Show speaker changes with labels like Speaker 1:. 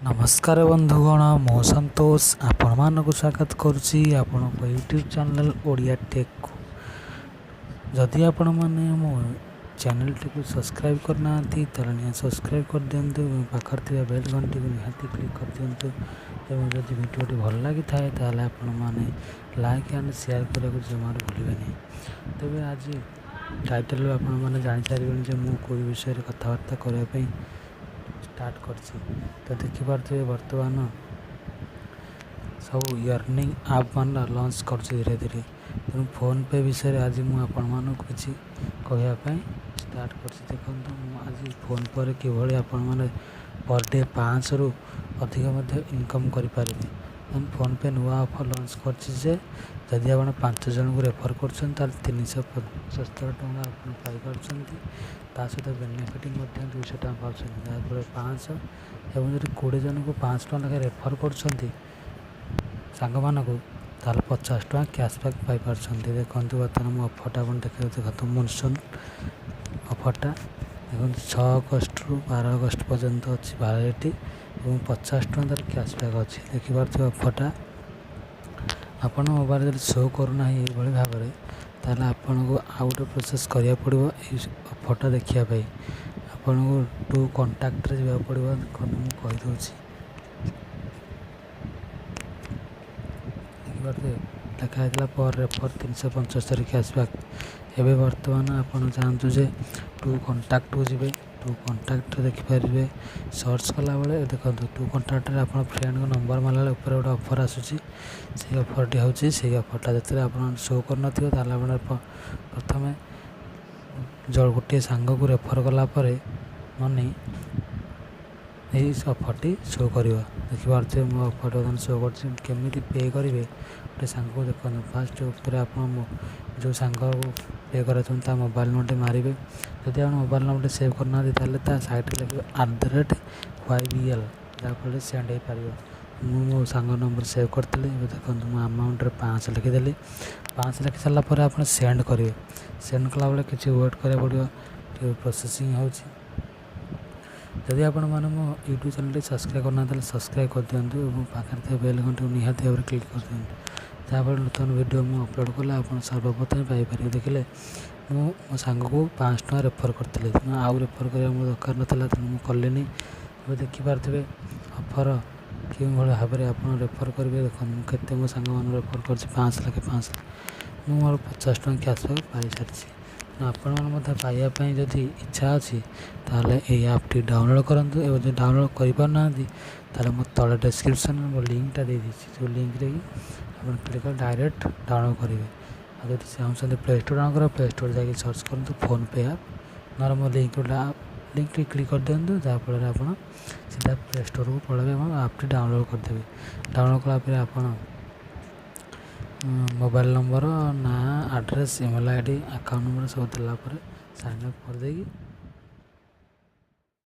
Speaker 1: ନମସ୍କାର ବନ୍ଧୁଗଣ, ମୁଁ ସନ୍ତୋଷ ଆପଣମାନଙ୍କୁ ସ୍ୱାଗତ କରୁଛି ଆପଣଙ୍କ ୟୁଟ୍ୟୁବ୍ ଚ୍ୟାନେଲ୍ ଓଡ଼ିଆ ଟେକ୍କୁ। ଯଦି ଆପଣମାନେ ମୋ ଚ୍ୟାନେଲ୍ଟିକୁ ସବସ୍କ୍ରାଇବ୍ କରିନାହାନ୍ତି, ତାହେଲେ ନିହାତି ସବସ୍କ୍ରାଇବ୍ କରିଦିଅନ୍ତୁ ଏବଂ ପାଖରେ ଥିବା ବେଲ୍ ଘଣ୍ଟିକୁ ନିହାତି କ୍ଲିକ୍ କରିଦିଅନ୍ତୁ। ଏବଂ ଯଦି ଭିଡ଼ିଓଟି ଭଲ ଲାଗିଥାଏ, ତାହେଲେ ଆପଣମାନେ ଲାଇକ୍ ଆଣ୍ଡ ସେୟାର କରିବାକୁ ଜମାରୁ ଭୁଲିବେନି। ତେବେ ଆଜି ଟାଇଟଲ୍ରୁ ଆପଣମାନେ ଜାଣିସାରିବେଣି ଯେ ମୁଁ କେଉଁ ବିଷୟରେ କଥାବାର୍ତ୍ତା କରିବା ପାଇଁ ଷ୍ଟାର୍ଟ କରିଛି। ତ ଦେଖିପାରୁଥିବେ, ବର୍ତ୍ତମାନ ସବୁ ଅର୍ନିଂ ଆପ୍ ମାନ ଲଞ୍ଚ କରୁଛି ଧୀରେ ଧୀରେ। ତେଣୁ ଫୋନ୍ପେ ବିଷୟରେ ଆଜି ମୁଁ ଆପଣମାନଙ୍କୁ କିଛି କହିବା ପାଇଁ ଷ୍ଟାର୍ଟ କରିଛି। ଦେଖନ୍ତୁ, ମୁଁ ଆଜି ଫୋନ୍ପେରେ କିଭଳି ଆପଣମାନେ ପର୍ ଡେ 500ରୁ ଅଧିକ ମଧ୍ୟ ଇନକମ୍ କରିପାରିବେ। ତେଣୁ ଫୋନ୍ପେ ନୂଆ ଅଫର୍ ଲଞ୍ଚ କରିଛି ଯେ ଯଦି ଆପଣ 5 ଜଣଙ୍କୁ ରେଫର୍ କରୁଛନ୍ତି, ତାହେଲେ 375 ଟଙ୍କା ଆପଣ ପାଇପାରୁଛନ୍ତି। ତା ସହିତ ବେନିଫିଟ୍ ମଧ୍ୟ 200 ଟଙ୍କା ପାଉଛନ୍ତି, ଯାହାଫଳରେ 500। ଏବଂ ଯଦି 20 ଜଣଙ୍କୁ 500 ଟଙ୍କା ଲେଖାଏଁ ରେଫର୍ କରୁଛନ୍ତି ସାଙ୍ଗମାନଙ୍କୁ, ତାହେଲେ 50 ଟଙ୍କା କ୍ୟାସବ୍ୟାକ୍ ପାଇପାରୁଛନ୍ତି। ଦେଖନ୍ତୁ, ବର୍ତ୍ତମାନ ମୁଁ ଅଫର୍ଟା ଆପଣ ଦେଖାଉଛି। ଦେଖନ୍ତୁ, ମନସୁନ୍ ଅଫର୍ଟା ଦେଖନ୍ତୁ, 6 ଅଗଷ୍ଟରୁ 12 ଅଗଷ୍ଟ ପର୍ଯ୍ୟନ୍ତ ଅଛି ଭ୍ୟାଲିଡ଼ିଟି ଏବଂ 50 ଟଙ୍କା ତା'ର କ୍ୟାସବ୍ୟାକ୍ ଅଛି। ଦେଖିପାରୁଥିବେ, ଅଫର୍ଟା ଆପଣ ମୋବାଇଲ୍ ଯଦି ଶୋ କରୁନାହିଁ ଏଇଭଳି ଭାବରେ, ତାହେଲେ ଆପଣଙ୍କୁ ଆଉ ଗୋଟେ ପ୍ରୋସେସ୍ କରିବାକୁ ପଡ଼ିବ। ଏଇ ଅଫର୍ଟା ଦେଖିବା ପାଇଁ ଆପଣଙ୍କୁ ଟୁ କଣ୍ଟାକ୍ଟରେ ଯିବାକୁ ପଡ଼ିବ। ଦେଖନ୍ତୁ, ମୁଁ କହିଦେଉଛି। ଦେଖିପାରୁଥିବେ, ଲେଖା ହେଇଥିଲା ପର୍ ରେଫର୍ 375 କ୍ୟାସବ୍ୟାକ୍। ଏବେ ବର୍ତ୍ତମାନ ଆପଣ ଯାଆନ୍ତୁ ଯେ ଟୁ କଣ୍ଟାକ୍ଟକୁ ଯିବେ। ଟୁ କଣ୍ଟାକ୍ଟରେ ଦେଖିପାରିବେ, ସର୍ଚ୍ଚ କଲାବେଳେ ଦେଖନ୍ତୁ, ଟୁ କଣ୍ଟାକ୍ଟରେ ଆପଣ ଫ୍ରେଣ୍ଡଙ୍କ ନମ୍ବର ମାରିଲା ବେଳେ ଉପରେ ଗୋଟେ ଅଫର୍ ଆସୁଛି। ସେଇ ଅଫର୍ଟି ହେଉଛି ସେଇ ଅଫର୍ଟା। ଯେତେବେଳେ ଆପଣ ଶୋ କରୁନଥିବ, ତାହେଲେ ଆପଣ ପ୍ରଥମେ ଗୋଟିଏ ସାଙ୍ଗକୁ ରେଫର୍ କଲା ପରେ ମନି ଏଇ ଅଫର୍ଟି ଶୋ କରିବ। ଦେଖିପାରୁଥିବେ, ମୋ ଅଫର୍ଟି ବର୍ତ୍ତମାନ ଶୋ କରୁଛି। କେମିତି ପେ କରିବେ ଗୋଟେ ସାଙ୍ଗକୁ? ଦେଖନ୍ତୁ, ଫାଷ୍ଟ ଉପରେ ଆପଣ ଯେଉଁ ସାଙ୍ଗକୁ ପେ କରିବାକୁ ତା ମୋବାଇଲ୍ ନମ୍ବରଟି ମାରିବେ। ଯଦି ଆପଣ ମୋବାଇଲ୍ ନମ୍ବରଟି ସେଭ୍ କରିନାହାନ୍ତି, ତାହେଲେ ତା ସାଇଡ଼୍ରେ ଲେଖିବେ @YBL, ଯାହାଫଳରେ ସେଣ୍ଡ ହେଇପାରିବ। ମୁଁ ମୋ ସାଙ୍ଗ ନମ୍ବର ସେଭ୍ କରିଥିଲି। ଏବେ ଦେଖନ୍ତୁ, ମୁଁ ଆମାଉଣ୍ଟରେ 500 ଲେଖିଦେଲି। 500 ଲେଖି ସାରିଲା ପରେ ଆପଣ ସେଣ୍ଡ କରିବେ। ସେଣ୍ଡ କଲାବେଳେ କିଛି ୱେଟ୍ କରିବାକୁ ପଡ଼ିବ, ଟିକେ ପ୍ରୋସେସିଂ ହେଉଛି। ଯଦି ଆପଣମାନେ ମୋ ୟୁଟ୍ୟୁବ୍ ଚ୍ୟାନେଲ୍ଟି ସବସ୍କ୍ରାଇବ୍ କରିନାହାନ୍ତି, ତାହେଲେ ସବସ୍କ୍ରାଇବ୍ କରିଦିଅନ୍ତୁ ଏବଂ ପାଖରେ ଥିବା ବେଲ୍ ଘଣ୍ଟିକୁ ନିହାତି ଭାବରେ କ୍ଲିକ୍ କରିଦିଅନ୍ତୁ, ଯାହାଫଳରେ ନୂତନ ଭିଡ଼ିଓ ମୁଁ ଅପଲୋଡ଼ କଲେ ଆପଣ ସର୍ବପ୍ରଥମେ ପାଇପାରିବେ। ଦେଖିଲେ, ମୁଁ ମୋ ସାଙ୍ଗକୁ 500 ଟଙ୍କା ରେଫର୍ କରିଥିଲି, ତେଣୁ ଆଉ ରେଫର୍ କରିବା ମୋର ଦରକାର ନଥିଲା, ତେଣୁ ମୁଁ କଲିନି। ଏବେ ଦେଖିପାରୁଥିବେ ଅଫର୍ କେଉଁଭଳି ଭାବରେ ଆପଣ ରେଫର୍ କରିବେ। ଦେଖନ୍ତୁ, ମୁଁ କେତେ ମୋ ସାଙ୍ଗମାନଙ୍କୁ ରେଫର୍ କରିଛି, 500 ଲେଖେ, 500। ମୁଁ ମୋର 50 ଟଙ୍କା କ୍ୟାସବ୍ୟାକ୍ ପାଇସାରିଛି। ତେଣୁ ଆପଣମାନେ ମଧ୍ୟ ପାଇବା ପାଇଁ ଯଦି ଇଚ୍ଛା ଅଛି, ତାହେଲେ ଏଇ ଆପ୍ଟି ଡାଉନଲୋଡ଼୍ କରନ୍ତୁ। ଏବଂ ଯଦି ଡାଉନଲୋଡ଼୍ କରିପାରୁନାହାନ୍ତି, ତାହେଲେ ମୁଁ ତଳେ ଡେସ୍କ୍ରିପସନ୍ରେ ମୋ ଲିଙ୍କଟା ଦେଇଦେଇଛି, ଯେଉଁ ଲିଙ୍କରେ କି ଆପଣ କ୍ଲିକ୍ କରି ଡାଇରେକ୍ଟ ଡାଉନଲୋଡ଼୍ କରିବେ। ଆଉ ଯଦି ଚାହୁଁଛନ୍ତି ପ୍ଲେ ଷ୍ଟୋର୍ ଡାଉନଲୋଡ଼୍ କରିବେ, ପ୍ଲେ ଷ୍ଟୋର୍ ଯାଇକି ସର୍ଚ୍ଚ କରନ୍ତୁ ଫୋନ୍ପେ ଆପ୍, ନହେଲେ ମୋ ଲିଙ୍କଟି କ୍ଲିକ୍ କରିଦିଅନ୍ତୁ, ଯାହାଫଳରେ ଆପଣ ସିଧା ପ୍ଲେ ଷ୍ଟୋର୍କୁ ପଳାଇବେ ଏବଂ ଆପ୍ଟି ଡାଉନଲୋଡ଼୍ କରିଦେବେ। ଡାଉନଲୋଡ଼୍ କଲା ପରେ ଆପଣ ମୋବାଇଲ୍ ନମ୍ବର, ନାଁ, address, email ID, account number ସବୁ ଦେଲା ପରେ ସାଇନ୍ ଅପ୍ କରିଦେଇକି